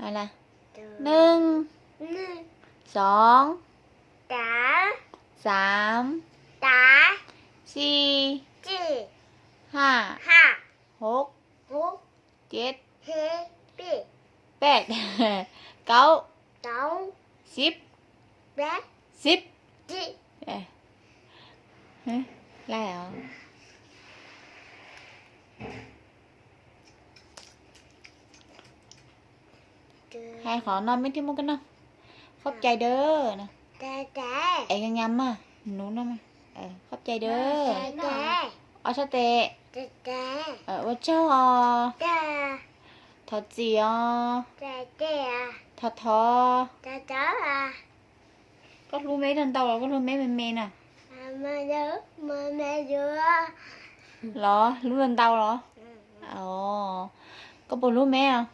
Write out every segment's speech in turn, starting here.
Ntawm, ntawm, xov, xav, xav, xi, xi, ha, ha, hov, hov, ceb, ceb, peb, peb, kaub, kaub, xib, xib, xib. Hais qhov no mej thiaj muaj koj noj. Khob cai dawb. Es nyam mas, nub no mas. Khob cai dawb. Ob sab tes. Ua tsaug os. Thov txim os. Thov thov. Koj hlub meb tau ntau los koj hlub meb me me na? Los hlub ntau los? Koj puas hlub meb os?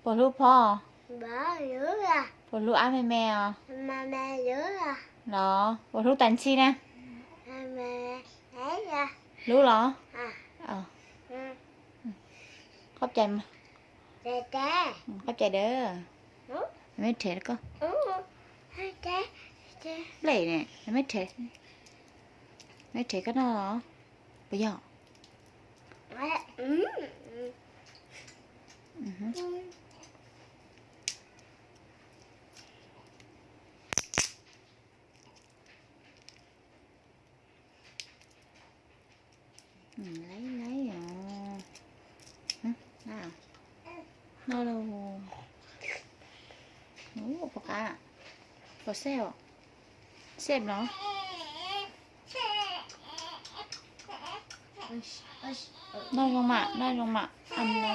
Puas hlub phob? Puas hlub ab me me os? Los puas hlub tas ntxhi na? Hlub los? Khob cai, khob cai dawb. Meb rhev koj, nplej ne, meb rhev, meb rhev koj noj los? Puas yog? Laib laib os. Noj lauj. Ua puas qab? Puas seb os? Seb los? Noj zoo mas, noj zoo mas, am no.